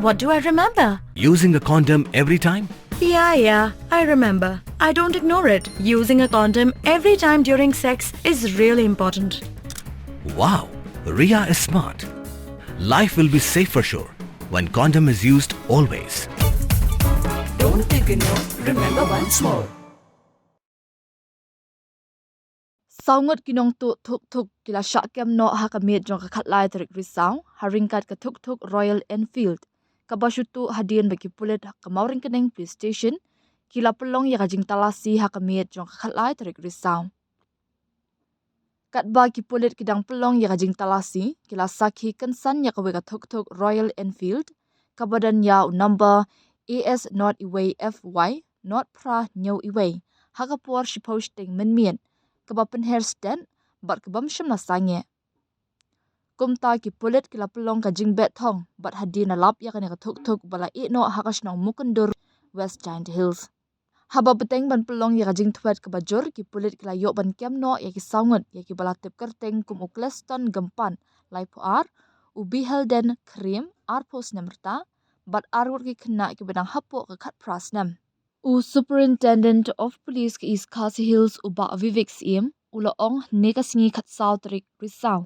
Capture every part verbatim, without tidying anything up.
What do I remember? Using a condom every time? Yeah, yeah, I remember. I don't ignore it. Using a condom every time during sex is really important. Wow, Ria is smart. Life will be safe for sure when condom is used always. Don't ignore, remember once more. Saw ngut ki nongtuh thuk thuk ki la shah kem noh ha ka miet jong ka khatlai tarik Risaw ha ryngkat ka thuk thuk Royal Enfield, kaba shu tuh hadien ba ki pulit ha ka Mawryngkneng Police Station ki la pynlong ïa ka jingtalasi ha ka miet jong ka khatlai tarik Risaw. Katba ki pulit ki dang pynlong ïa ka jingtalasi, ki la sakhi kynsan ïa kawei ka thuk thuk Royal Enfield kaba don ïa u number A S not iwei F Y not phra hynñiew iwei ha ka por shiphew shiteng mynmiet, kaba pynher stet bad kaba ym shym la sangeh. Kumta ki pulit ki la pynlong ka jingbeh thong bad hadien la lap ïa kane ka thuk thuk ba la ïeh noh ha ka shnong Mukyndur, West Jaintia Hills. Haba bteng ban pynlong ïa ka jingthwet kaba jur, ki pulit ki la ïoh ban kem noh ïa ki saw ngut ïa kiba la tip kyrteng kum u Kleston Gympan, laiphew ar, u Bihelden Krim, arphew snem rta, bad ar ngut ki khynnah kiba dang hapoh ka khatphra snem. U Superintendent of Police ka East Khasi Hills, u Bah Vivek Syiem, u la ong hynne ka sngi khatsaw tarik Risaw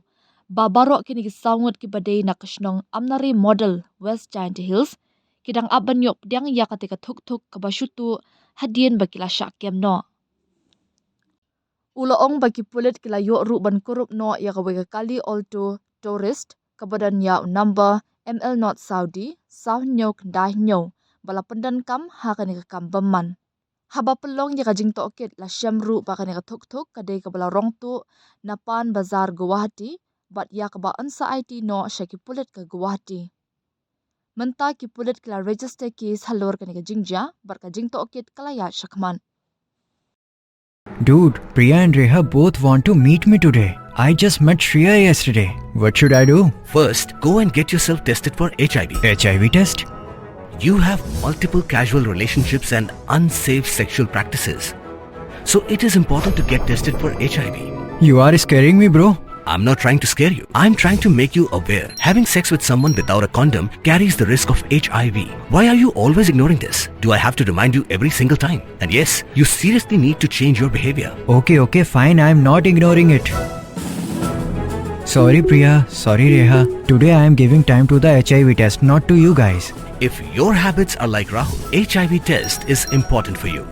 ba baroh kine ki saw ngut kiba dei na ka shnong Amnari Model, West Jaintia Hills, ki dang ap ban ïoh pdiang ïa kata ka thuk thuk kaba shu tuh hadien ba ki la shah kem noh. U la ong ba ki pulit ki la ïoh ruh ban kurup noh ïa kawei ka kali Alto Tourist kaba don ïa u number M L not saw D saw hynñiew khyndai hynñiew ba la pyndonkam ha kane ka kam bymman. Haba pynlong ïa ka jingtohkit, la shem ruh ba kane ka thuk thuk ka dei kaba la rong tuh na Pan Bazar, Guwahati, bad ïa kaba yn sa aiti noh sha ki pulit ka Guwahati. Mynta ki pulit ki la register case halor kane ka jingjia bad ka jingtohkit ka la ïaid shakhmat. Dude, Priya and Reha both want to meet me today. I just met Shreya yesterday. What should I do? First, go and get yourself tested for H I V. H I V test? You have multiple casual relationships and unsafe sexual practices. So it is important to get tested for H I V. You are scaring me, bro. I'm not trying to scare you. I'm trying to make you aware. Having sex with someone without a condom carries the risk of H I V. Why are you always ignoring this? Do I have to remind you every single time? And yes, you seriously need to change your behavior. Okay, okay, fine. I'm not ignoring it. Sorry, Priya. Sorry, Reha. Today I am giving time to the H I V test, not to you guys. If your habits are like Rahul, H I V test is important for you.